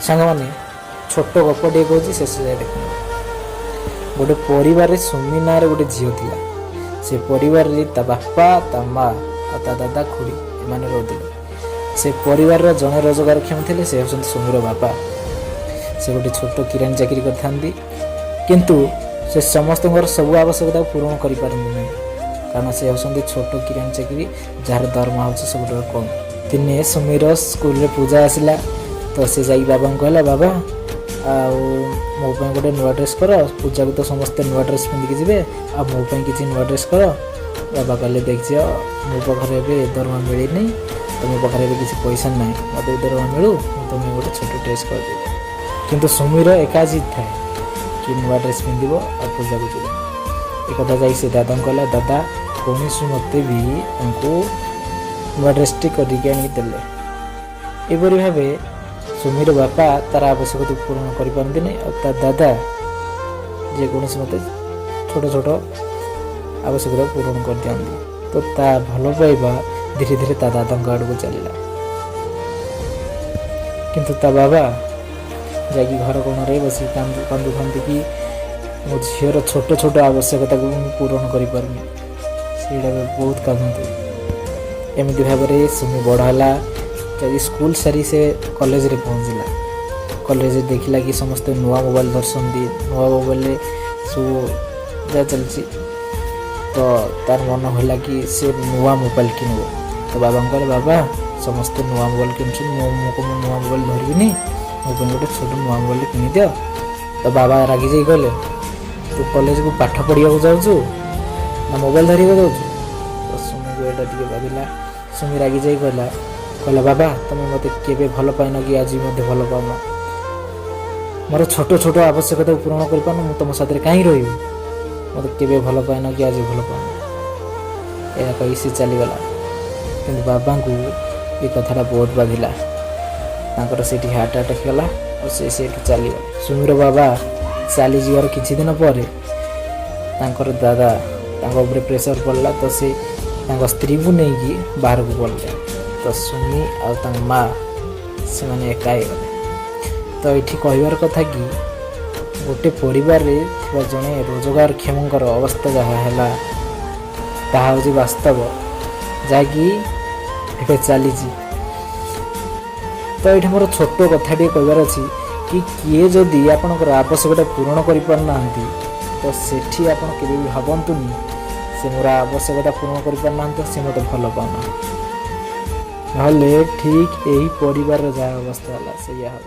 ସାଙ୍ଗମାନେ, ଛୋଟ ଗପଟିଏ କହୁଛି, ଶେଷ ଯାଏ ଦେଖନ୍ତୁ। ଗୋଟେ ପରିବାରରେ ସୁମି ନାଁରେ ଗୋଟେ ଝିଅ ଥିଲା। ସେ ପରିବାରରେ ତା ବାପା, ତା ମା ଆଉ ତା ଦାଦା, ଖୁଡ଼ି ଏମାନେ ରହୁଥିଲେ। ସେ ପରିବାରର ଜଣେ ରୋଜଗାରକ୍ଷମ ଥିଲେ, ସେ ହେଉଛନ୍ତି ସୁମିର ବାପା। ସେ ଗୋଟେ ଛୋଟ କିରାଣୀ ଚାକିରି କରିଥାନ୍ତି, କିନ୍ତୁ ସେ ସମସ୍ତଙ୍କର ସବୁ ଆବଶ୍ୟକତାକୁ ପୂରଣ କରିପାରନ୍ତି ନାହିଁ, କାରଣ ସେ ହେଉଛନ୍ତି ଛୋଟ କିରାଣୀ ଚାକିରି, ଯାହାର ଦରମା ହେଉଛି ସବୁଠାରୁ କମ୍। ଦିନେ ସୁମିର ସ୍କୁଲରେ ପୂଜା ଆସିଲା। ତ ସେ ଯାଇକି ବାବାଙ୍କୁ କହିଲା, "ବାବା, ଆଉ ମୋ ପାଇଁ ଗୋଟେ ନୂଆ ଡ୍ରେସ୍ କର। ପୂଜାକୁ ତ ସମସ୍ତେ ନୂଆ ଡ୍ରେସ୍ ପିନ୍ଧିକି ଯିବେ, ଆଉ ମୋ ପାଇଁ କିଛି ନୂଆ ଡ୍ରେସ୍ କର।" ବାବା କହିଲେ, "ଦେଖ ଝିଅ, ମୋ ପାଖରେ ଏବେ ଦରମା ମିଳିନି, ତ ମୋ ପାଖରେ ଏବେ କିଛି ପଇସା ନାହିଁ। ମୋତେ ଦରମା ମିଳୁ, ମୁଁ ତୁମ ପାଇଁ ଗୋଟେ ଛୋଟ ଡ୍ରେସ୍ କରିଦେବି।" କିନ୍ତୁ ସୁମିର ଏକା ଜିଦ୍ ଥାଏ କି ନୂଆ ଡ୍ରେସ୍ ପିନ୍ଧିବ ଆଉ ପୂଜାକୁ ଯିବ। ଏକଥା ଯାଇ ସେ ଦାଦାଙ୍କୁ କହିଲା। ଦାଦା କୌଣସି ମତେ ବି ତାଙ୍କୁ ନୂଆ ଡ୍ରେସ୍ଟି କରିକି ଆଣିକି ଦେଲେ। ଏପରି ଭାବେ ସୁମିର ବାପା ତାର ଆବଶ୍ୟକତା ପୂରଣ କରିପାରନ୍ତିନି ଆଉ ତା ଦାଦା ଯେକୌଣସି ମତେ ଛୋଟ ଛୋଟ ଆବଶ୍ୟକତା ପୂରଣ କରିଦିଅନ୍ତି। ତ ତା ଭଲ ପାଇବା ଧୀରେ ଧୀରେ ତା ଦାଦାଙ୍କ ଆଡ଼କୁ ଚାଲିଲା। କିନ୍ତୁ ତା ବାବା ଯାଇକି ଘର କୋଣରେ ବସିକି କାନ୍ଦୁଥାନ୍ତି କି ମୋ ଝିଅର ଛୋଟ ଛୋଟ ଆବଶ୍ୟକତାକୁ ମୁଁ ପୂରଣ କରିପାରୁନି। ସେଇଟା ବି ବହୁତ କାନ୍ଦନ୍ତି। ଏମିତି ଭାବରେ ସୁମି ବଡ଼ ହେଲା। ଯଦି ସ୍କୁଲ ସାରି ସେ କଲେଜରେ ପହଞ୍ଚିଲା, କଲେଜରେ ଦେଖିଲା କି ସମସ୍ତେ ନୂଆ ମୋବାଇଲ ଧରୁଛନ୍ତି, ନୂଆ ମୋବାଇଲରେ ସବୁ ଯାହା ଚାଲିଛି। ତ ତାର ମନ ହେଲା କି ସେ ନୂଆ ମୋବାଇଲ କିଣିବ। ତ ବାବାଙ୍କୁ କହିଲେ, "ବାବା, ସମସ୍ତେ ନୂଆ ମୋବାଇଲ କିଣୁଛନ୍ତି, ମୁଁ ନୂଆ ମୋବାଇଲ ଧରିବିନି? ମୋ ପାଇଁ ଗୋଟେ ଛୋଟ ନୂଆ ମୋବାଇଲ କିଣିଦିଅ।" ତ ବାବା ରାଗି ଯାଇ କହିଲେ, "ତୁ କଲେଜକୁ ପାଠ ପଢ଼ିବାକୁ ଯାଉଛୁ ନା ମୋବାଇଲ ଧରିବାକୁ ଯାଉଛୁ?" ତ ସୁମିକୁ ଏଇଟା ଟିକେ ଭାବିଲା। ସୁମି ରାଗି ଯାଇ କହିଲା, "ବାବା, ତମେ ମୋତେ କେବେ ଭଲ ପାଇନ କି ଆଜି ମଧ୍ୟ ଭଲ ପାଉନ। ମୋର ଛୋଟ ଛୋଟ ଆବଶ୍ୟକତାକୁ ପୂରଣ କରିପାରୁନ, ମୁଁ ତୁମ ସାଥିରେ କାହିଁ ରହିବି? ମୋତେ କେବେ ଭଲ ପାଇନ କି ଆଜି ଭଲ ପାଉନ।" ଏହା କହି ସେ ଚାଲିଗଲା। କିନ୍ତୁ ବାବାଙ୍କୁ ଏ କଥାଟା ବହୁତ ବାଧିଲା। ତାଙ୍କର ସେଇଠି ହାର୍ଟ ଆଟାକ୍ ହେଇଗଲା ଆଉ ସେ ସେଇଠୁ ଚାଲିଗଲେ। ସୁମିର ବାବା ଚାଲିଯିବାର କିଛି ଦିନ ପରେ ତାଙ୍କର ଦାଦା, ତାଙ୍କ ଉପରେ ପ୍ରେସର ପଡ଼ିଲା, ତ ସେ ତାଙ୍କ ସ୍ତ୍ରୀକୁ ନେଇକି ବାହାରକୁ ପଳେଇଲେ। ତ ସୁମି ଆଉ ତାଙ୍କ ମା ସେମାନେ ଏକା ହେଇଗଲେ। ତ ଏଇଠି କହିବାର କଥା କି ଗୋଟେ ପରିବାରରେ ଥିବା ଜଣେ ରୋଜଗାରକ୍ଷମଙ୍କର ଅବସ୍ଥା ଯାହା ହେଲା, ତାହା ହେଉଛି ବାସ୍ତବ, ଯାହାକି ଏବେ ଚାଲିଛି। ତ ଏଇଠି ମୋର ଛୋଟ କଥାଟିଏ କହିବାର ଅଛି କି କିଏ ଯଦି ଆପଣଙ୍କର ଆବଶ୍ୟକତା ପୂରଣ କରିପାରୁନାହାନ୍ତି, ତ ସେଠି ଆପଣ କେବେ ବି ଭାବନ୍ତୁନି ସେ ମୋର ଆବଶ୍ୟକତା ପୂରଣ କରିପାରୁନାହାନ୍ତି ତ ସେ ମୋତେ ଭଲ ପାଉନାହାନ୍ତି। ନହେଲେ ଠିକ୍ ଏହି ପରିବାରର ଯାହା ଅବସ୍ଥା ହେଲା, ସେଇଆ ହେବ।